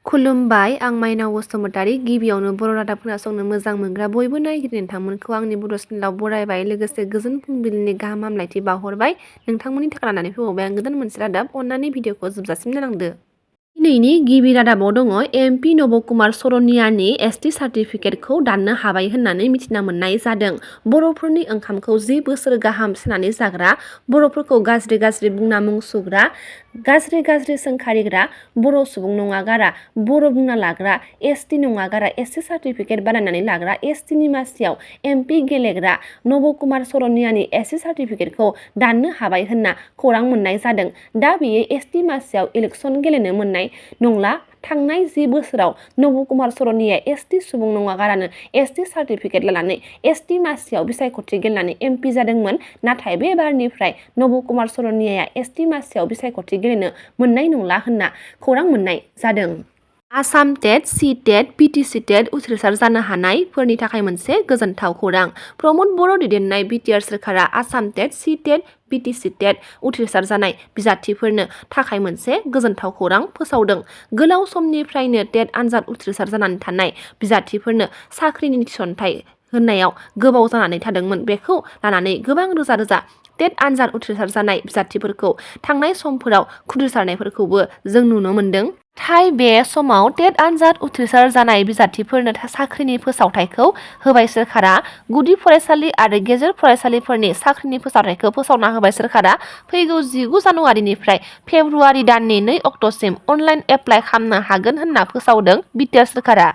खुलुमबाय आं माइनाव बसुमतारी गिबियावनो बर' रादाब खोनासंनो मोजां मोनग्रा बयबो नायगिरि नोंथांमोनखौ आंनि बड' चेनेलाव बरायबाय लोगोसे गोजोन फुंबिलिनि गाहाम हामलायथि बावहरबाय नोंथांमोननि थाखाय लानानै फैबावबाय आं गोदान मोनसे रादाब अन्नानै भिडिअखौ जोबजासिम नायलांदो। दिनैनि गिबि रादाबाव दङ एमपि नबकुमार सरनियानि एसटि सार्टिफिकेटखौ दाननो हाबाय होननानै मिथिना मोननाय जादों। बर'फोरनि ओंखामखौ 10 बोसोर गाहाम सोनानै जाग्रा, बर'फोरखौ गाज्रि गाज्रि बुंना मुं सुग्रा, गाज्रि सोंखारिग्रा, बर' सुबुं नङा गारा, बर' बुंना लाग्रा, एसटि नङा गारा एसटि सार्टिफिकेट बानायनानै लाग्रा एसटिनि मासियाव एमपि गेलेग्रा नबकुमार सरनियानि एसटि सार्टिफिकेटखौ दाननो हाबाय होनना खौरां मोननाय जादों। दा बेयो एसटि मासियाव इलेक्सन गेलेनो मोननाय नंला। थांनाय 10 बोसोराव नबकुमार सरनिया एसटि सुबुं नङा गारानो एसटि सार्टिफिकेट लानानै एसटि मासियाव बिसायख'थि गेलेनानै एमपि जादोंमोन। नाथाय बे बारनिफ्राय नबकुमार सरनियाया एसटि मासियाव बिसायख'थि गेलेनो मोननाय नंला होनना खौरां मोननाय जादों। आसाम टेट, सि टेट, बिटिसि टेट उथ्रिसार जानो हानायफोरनि थाखाय मोनसे गोजोनथाव खौरां। प्रमद बर' दैदेननाय बिटिआर सोरखारा आसाम टेट, सि टेट, बिटिसि टेट उथ्रिसार जानाय बिजाथिफोरनो थाखाय मोनसे गोजोनथाव खौरां फोसावदों। गोलाव समनिफ्रायनो टेट आनजाद उथ्रिसार जानानै थानाय बिजाथिफोरनो साख्रिनि थिसनथाइ होनायाव गोबाव जानानै थादोंमोन। बेखौ लानानै गोबां रोजा टेट आनजाद उथ्रिसार जानाय बिजाथिफोरखौ थांनाय समफोराव खुद्रिसारनायफोरखौबो जों नुनो मोन्दों। नाथाय बे समाव टेट आनजाद उथ्रिसार जानाय बिजाथिफोरनो साख्रिनि फोसावथायखौ होबाय सोरखारा। गुदि फरायसालि आरो गेजेर फरायसालिफोरनि साख्रिनि फोसावथायखौ फोसावना होबाय सोरखारा। फैगौ 19 जानुवारिनिफ्राय फेब्रुवारि दाननि 2 अक्ट'सिम अनलाइन एप्लाइ खालामनो हागोन होनना फोसावदों बिटिआर सोरखारा।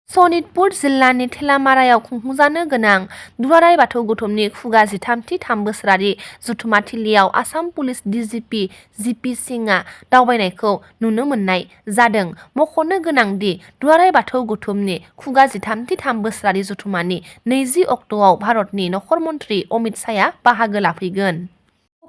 सनितपुर जिल्लानि थेलामारायाव खुंफुंजानो गोनां दुलाराय बाथौ गौथुमनि खुगा 13थि 3 बोसोरारि जथुम्माथिलियाव आसाम पुलिस डिजिपि जिपि सिंहआ दावबायनायखौ नुनो मोननाय जादों। मख'नो गोनांदि दुलाराय बाथौ गौथुमनि खुगा 13थि 3 बोसोरारि जथुम्मानि 20 अक्ट'आव भारतनि नखर मन्त्रि अमित शाहआ बाहागो लाफैगोन।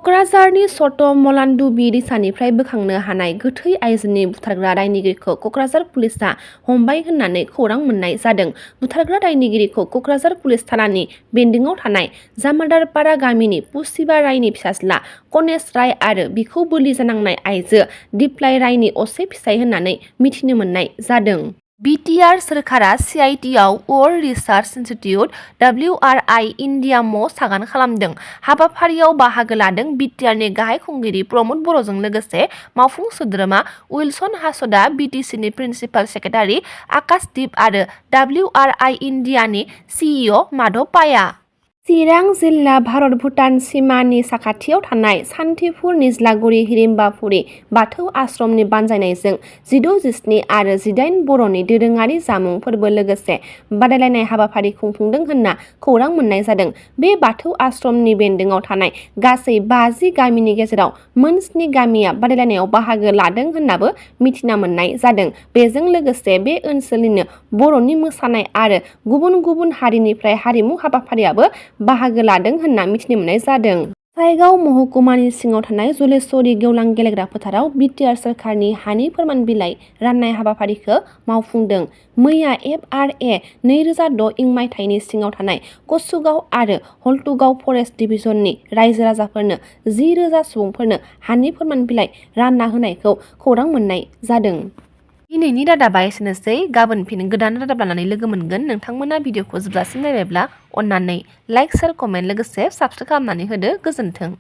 क'क्राझारनि सत मलानदुबि दैसानिफ्राय बोखांनो हानाय गोथै आइजोनि बुथारग्रा दायनिगिरिखौ क'क्राझार पुलिसआ हमबाय होननानै खौरां मोननाय जादों। बुथारग्रा दायनिगिरिखौ क'क्राझार पुलिस थानानि बेन्दोंआव थानाय जामादारपारा गामिनि पुसिबा रायनि फिसाज्ला कनेश राय आरो बिखौ बोलि जानांनाय आइजो दिप्लाय रायनि असे फिसाय होननानै मिथिनो मोननाय जादों। बिटिआर सोरखारा सिआइटिआव world research institute (WRI) India म' सागान खालामदों। हाबाफारियाव बाहागो लादों बिटिआरनि गाहाय खुंगिरि प्रमद बर'जों लोगोसे मावफुं सोद्रोमा उइलसन हासदा, बिटिसिनि प्रिन्सिपाल सेक्रेटारि आकाशदीप आरो WRI इन्डियानि सिइअ माधव पाया। चिरां जिल्ला भारत-भुटान सिमानि साखाथियाव थानाय सान्थिपुर निज्लागुरि हिरिम्बाफुरि बाथौ आश्रमनि बानजायनायजों 16, 17 आरो 18 बर'नि दोरोङारि जामुं फोरबो लोगोसे बादायलायनाय हाबाफारि खुंफुंदों होनना खौरां मोननाय जादों। बे बाथौ आश्रमनि बेन्दोंआव थानाय गासै 50 गामिनि गेजेराव मोन 7 गामिया बादायलायनायाव बाहागो लादों होननाबो मिथिना मोननाय जादों। बेजों लोगोसे बे ओनसोलनिनो बर'नि मोसानाय आरो गुबुन हारिनिफ्राय हारिमु हाबाफारियाबो बाहागो लादों होनना मिथिनो मोननाय जादों। सायगाव महकुमानि सिङाव थानाय जलेश्वरी गेवलां गेलेग्रा फोथाराव बिटिआर सोरखारनि हानि फोरमान बिलाइ राननाय हाबाफारिखौ मावफुंदों। मैया FRA 2006 इं मायथाइनि सिङाव थानाय कसुगाव आरो हल्टुगाव फरेस्ट डिभिजननि रायजो राजाफोरनो 10,000 सुबुंफोरनो हानि फोरमान बिलाइ रानना होनायखौ खौरां मोननाय जादों। दिनैनि रादाबा एसेनोसै। गाबोन फिन गोदान रादाब लानानै लोगो मोनगोन। नोंथांमोना भिडिअखौ जोबजासिम नायबायब्ला अन्नानै लाइक, शेयार, कमेन्ट लोगोसे साबस्क्राइब खालामनानै होदो। गोजोन्थों।